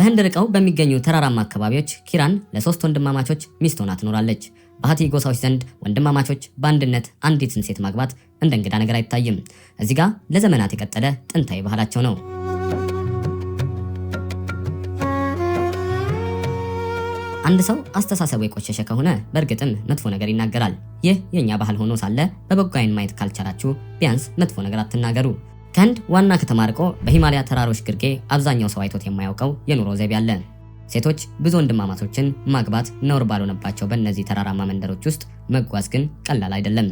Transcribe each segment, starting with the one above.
በህንድ ርቀው በሚገኙ ተራራማ አካባቢዎች ኪራን ለሶስት ወንድማማቾች ሚስት ሆና ትኖራለች። በሀቲ ጎሳዎች ዘንድ ወንድማማቾች በአንድነት አንዲትን ሴት ማግባት እንደ እንግዳ ነገር አይታይም። እዚህ ጋር ለዘመናት የቀጠለ ጥንታዊ ባህላቸው ነው። አንድ ሰው አስተሳሰቡ የቆሸሸ ከሆነ በእርግጥም መጥፎ ነገር ይናገራል። ይህ የኛ ባህል ሆኖ ሳለ በበጎ ዓይን ማየት ካልቻላችሁ ቢያንስ መጥፎ ነገር አትናገሩ። ከህንድ ዋና ከተማ ርቆ በሂማሊያ ተራሮች ግርጌ አብዛኛው ሰው አይቶት የማያውቀው የኑሮ ዘይቤ አለ። ሴቶች ብዙ ወንድማማቾችን ማግባት ነውር ባልሆነባቸው በእነዚህ ተራራማ መንደሮች ውስጥ መጓዝ ግን ቀላል አይደለም።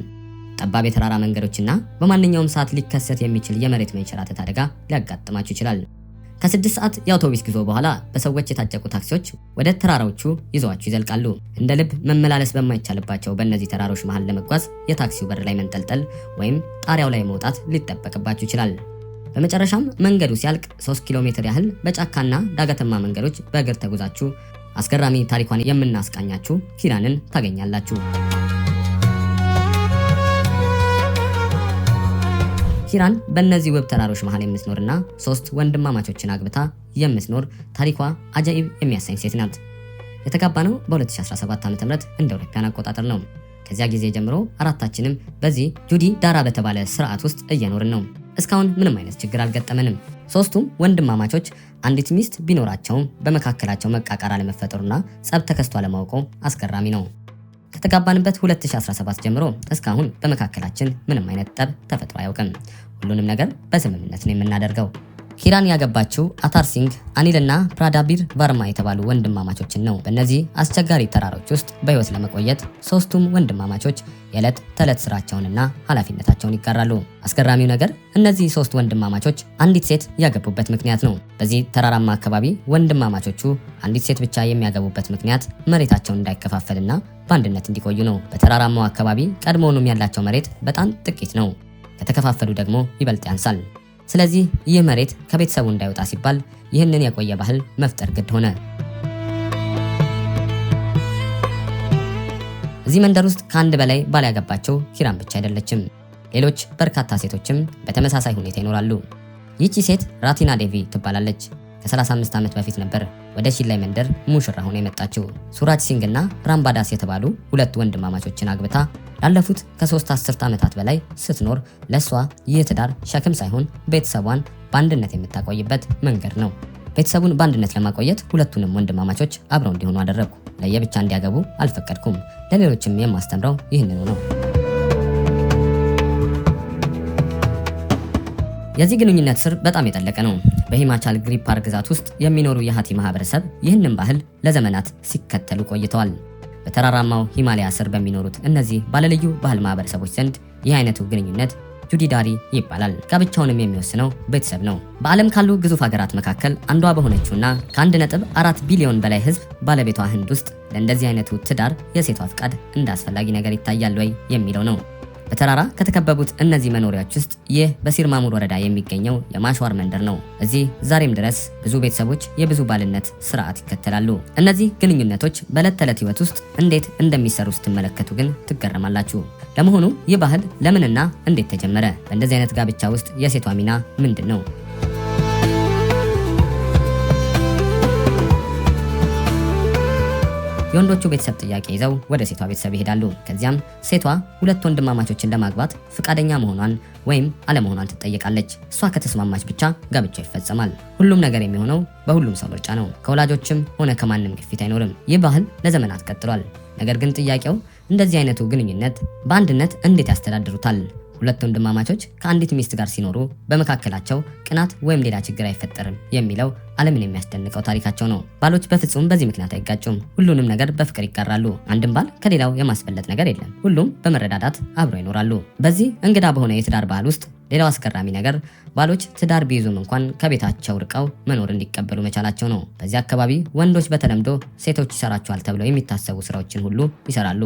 ጠባብ የተራራ መንገዶችና በማንኛውም ሰዓት ሊከሰት የሚችል የመሬት መንሸራተት አደጋ ሊያጋጥማችሁ ይችላል። ከ6 ሰዓት የአውቶቡስ ጉዞ በኋላ በሰዎች የታጨቁ ታክሲዎች ወደ ተራራዎቹ ይዘዋችሁ ይዘልቃሉ። እንደ ልብ መመላለስ በማይቻልባቸው በእነዚህ ተራሮች መሃል ለመጓዝ የታክሲው በር ላይ መንጠልጠል ወይም ጣሪያው ላይ መውጣት ሊጠበቅባችሁ ይችላል። በመጨረሻም መንገዱ ሲያልቅ 3 ኪሎ ሜትር ያህል በጫካና ዳገተማ መንገዶች በእግር ተጉዛችሁ አስገራሚ ታሪኳን የምናስቃኛችሁ ኪራንን ታገኛላችሁ። ኪራን በእነዚህ ውብ ተራሮች መሃል የምትኖርና ሶስት ወንድማማቾችን አግብታ የምትኖር ታሪኳ አጃኢብ የሚያሰኝ ሴት ናት። የተጋባነው በ2017 ዓ.ም እንደ አውሮፓውያን አቆጣጠር ነው። ከዚያ ጊዜ ጀምሮ አራታችንም በዚህ ጁዲ ዳራ በተባለ ስርዓት ውስጥ እየኖርን ነው። እስካሁን ምንም አይነት ችግር አልገጠመንም። ሶስቱም ወንድማማቾች አንዲት ሚስት ቢኖራቸውም በመካከላቸው መቃቃር አለመፈጠሩና ጸብ ተከስቶ አለማወቁ አስገራሚ ነው። ከተጋባንበት 2017 ጀምሮ እስካሁን በመካከላችን ምንም አይነት ጠብ ተፈጥሮ አያውቅም። ሁሉንም ነገር በስምምነት ነው የምናደርገው። ኪራን ያገባችው አታር ሲንግ፣ አኒልና ፕራዳቢር ቫርማ የተባሉ ወንድማማቾችን ነው። በእነዚህ አስቸጋሪ ተራሮች ውስጥ በሕይወት ለመቆየት ሶስቱም ወንድማማቾች የዕለት ተዕለት ስራቸውንና ኃላፊነታቸውን ይጋራሉ። አስገራሚው ነገር እነዚህ ሶስት ወንድማማቾች አንዲት ሴት ያገቡበት ምክንያት ነው። በዚህ ተራራማ አካባቢ ወንድማማቾቹ አንዲት ሴት ብቻ የሚያገቡበት ምክንያት መሬታቸውን እንዳይከፋፈልና በአንድነት እንዲቆዩ ነው። በተራራማው አካባቢ ቀድሞውኑም ያላቸው መሬት በጣም ጥቂት ነው። ከተከፋፈሉ ደግሞ ይበልጥ ያንሳል። ስለዚህ ይህ መሬት ከቤተሰቡ እንዳይወጣ ሲባል ይህንን የቆየ ባህል መፍጠር ግድ ሆነ። እዚህ መንደር ውስጥ ከአንድ በላይ ባል ያገባቸው ኪራን ብቻ አይደለችም። ሌሎች በርካታ ሴቶችም በተመሳሳይ ሁኔታ ይኖራሉ። ይህቺ ሴት ራቲና ዴቪ ትባላለች። ከ35 ዓመት በፊት ነበር ወደ ሺላይ መንደር ሙሽራ ሆና የመጣችው። ሱራጅ ሲንግ እና ራምባዳስ የተባሉ ሁለት ወንድማማቾችን አግብታ ላለፉት ከ3 አስርት ዓመታት በላይ ስትኖር ለእሷ ይህ ትዳር ሸክም ሳይሆን ቤተሰቧን በአንድነት የምታቆይበት መንገድ ነው። ቤተሰቡን በአንድነት ለማቆየት ሁለቱንም ወንድማማቾች አብረው እንዲሆኑ አደረግኩ። ለየብቻ እንዲያገቡ አልፈቀድኩም። ለሌሎችም የማስተምረው ይህንኑ ነው። የዚህ ግንኙነት ስር በጣም የጠለቀ ነው። በሂማቻል ግሪፓር ግዛት ውስጥ የሚኖሩ የሃቲ ማህበረሰብ ይህንን ባህል ለዘመናት ሲከተሉ ቆይተዋል። በተራራማው ሂማሊያ ስር በሚኖሩት እነዚህ ባለልዩ ባህል ማህበረሰቦች ዘንድ ይህ አይነቱ ግንኙነት ጁዲዳሪ ይባላል። ጋብቻውንም የሚወስነው ቤተሰብ ነው። በዓለም ካሉ ግዙፍ ሀገራት መካከል አንዷ በሆነችውና ከ1.4 ቢሊዮን በላይ ሕዝብ ባለቤቷ ህንድ ውስጥ ለእንደዚህ አይነቱ ትዳር የሴቷ ፍቃድ እንደ አስፈላጊ ነገር ይታያል ወይ የሚለው ነው። በተራራ ከተከበቡት እነዚህ መኖሪያዎች ውስጥ ይህ በሲርማሙር ወረዳ የሚገኘው የማሽዋር መንደር ነው። እዚህ ዛሬም ድረስ ብዙ ቤተሰቦች የብዙ ባልነት ስርዓት ይከተላሉ። እነዚህ ግንኙነቶች በዕለት ተዕለት ህይወት ውስጥ እንዴት እንደሚሰሩ ስትመለከቱ ግን ትገረማላችሁ። ለመሆኑ ይህ ባህል ለምንና እንዴት ተጀመረ? በእንደዚህ አይነት ጋብቻ ውስጥ የሴቷ ሚና ምንድን ነው? የወንዶቹ ቤተሰብ ጥያቄ ይዘው ወደ ሴቷ ቤተሰብ ይሄዳሉ። ከዚያም ሴቷ ሁለት ወንድማማቾችን ለማግባት ፈቃደኛ መሆኗን ወይም አለመሆኗን ትጠየቃለች። እሷ ከተስማማች ብቻ ጋብቻው ይፈጸማል። ሁሉም ነገር የሚሆነው በሁሉም ሰው ምርጫ ነው። ከወላጆችም ሆነ ከማንም ግፊት አይኖርም። ይህ ባህል ለዘመናት ቀጥሏል። ነገር ግን ጥያቄው እንደዚህ አይነቱ ግንኙነት በአንድነት እንዴት ያስተዳድሩታል? ሁለት ወንድማማቾች ከአንዲት ሚስት ጋር ሲኖሩ በመካከላቸው ቅናት ወይም ሌላ ችግር አይፈጠርም የሚለው ዓለምን የሚያስደንቀው ታሪካቸው ነው። ባሎች በፍጹም በዚህ ምክንያት አይጋጩም። ሁሉንም ነገር በፍቅር ይጋራሉ። አንድም ባል ከሌላው የማስበለጥ ነገር የለም። ሁሉም በመረዳዳት አብረው ይኖራሉ። በዚህ እንግዳ በሆነ የትዳር ባህል ውስጥ ሌላው አስገራሚ ነገር ባሎች ትዳር ቢይዙም እንኳን ከቤታቸው ርቀው መኖር እንዲቀበሉ መቻላቸው ነው። በዚህ አካባቢ ወንዶች በተለምዶ ሴቶች ይሰራቸዋል ተብለው የሚታሰቡ ስራዎችን ሁሉ ይሰራሉ።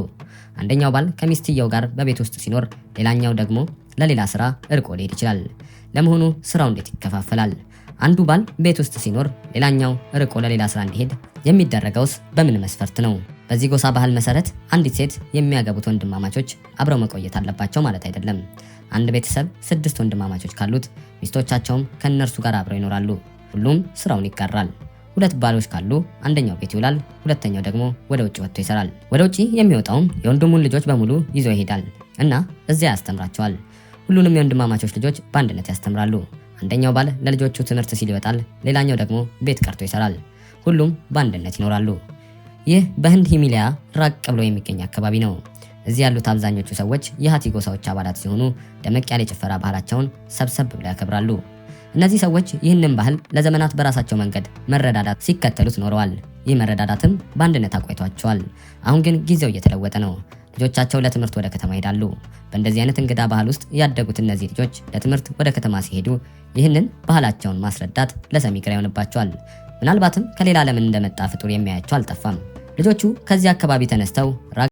አንደኛው ባል ከሚስትየው ጋር በቤት ውስጥ ሲኖር፣ ሌላኛው ደግሞ ለሌላ ስራ እርቆ ሊሄድ ይችላል። ለመሆኑ ስራው እንዴት ይከፋፈላል? አንዱ ባል ቤት ውስጥ ሲኖር፣ ሌላኛው ርቆ ለሌላ ስራ እንዲሄድ የሚደረገውስ በምን መስፈርት ነው? በዚህ ጎሳ ባህል መሰረት አንዲት ሴት የሚያገቡት ወንድማማቾች አብረው መቆየት አለባቸው ማለት አይደለም። አንድ ቤተሰብ 6 ወንድማማቾች ካሉት ሚስቶቻቸውም ከእነርሱ ጋር አብረው ይኖራሉ። ሁሉም ስራውን ይጋራል። ሁለት ባሎች ካሉ አንደኛው ቤት ይውላል፣ ሁለተኛው ደግሞ ወደ ውጭ ወጥቶ ይሰራል። ወደ ውጭ የሚወጣውም የወንድሙን ልጆች በሙሉ ይዞ ይሄዳል እና እዚያ ያስተምራቸዋል። ሁሉንም የወንድማማቾች ልጆች በአንድነት ያስተምራሉ። አንደኛው ባል ለልጆቹ ትምህርት ሲል ይወጣል፣ ሌላኛው ደግሞ ቤት ቀርቶ ይሰራል። ሁሉም በአንድነት ይኖራሉ። ይህ በህንድ ሂማሊያ ራቅ ብሎ የሚገኝ አካባቢ ነው። እዚህ ያሉት አብዛኞቹ ሰዎች የሃቲ ጎሳዎች አባላት ሲሆኑ ደመቅ ያለ የጭፈራ ባህላቸውን ሰብሰብ ብለው ያከብራሉ። እነዚህ ሰዎች ይህንን ባህል ለዘመናት በራሳቸው መንገድ መረዳዳት ሲከተሉት ኖረዋል። ይህ መረዳዳትም በአንድነት አቆይቷቸዋል። አሁን ግን ጊዜው እየተለወጠ ነው። ልጆቻቸው ለትምህርት ወደ ከተማ ይሄዳሉ። በእንደዚህ አይነት እንግዳ ባህል ውስጥ ያደጉት እነዚህ ልጆች ለትምህርት ወደ ከተማ ሲሄዱ ይህንን ባህላቸውን ማስረዳት ለሰሚ ግራ ይሆንባቸዋል። ምናልባትም ከሌላ ዓለም እንደመጣ ፍጡር የሚያያቸው አልጠፋም። ልጆቹ ከዚህ አካባቢ ተነስተው ራቅ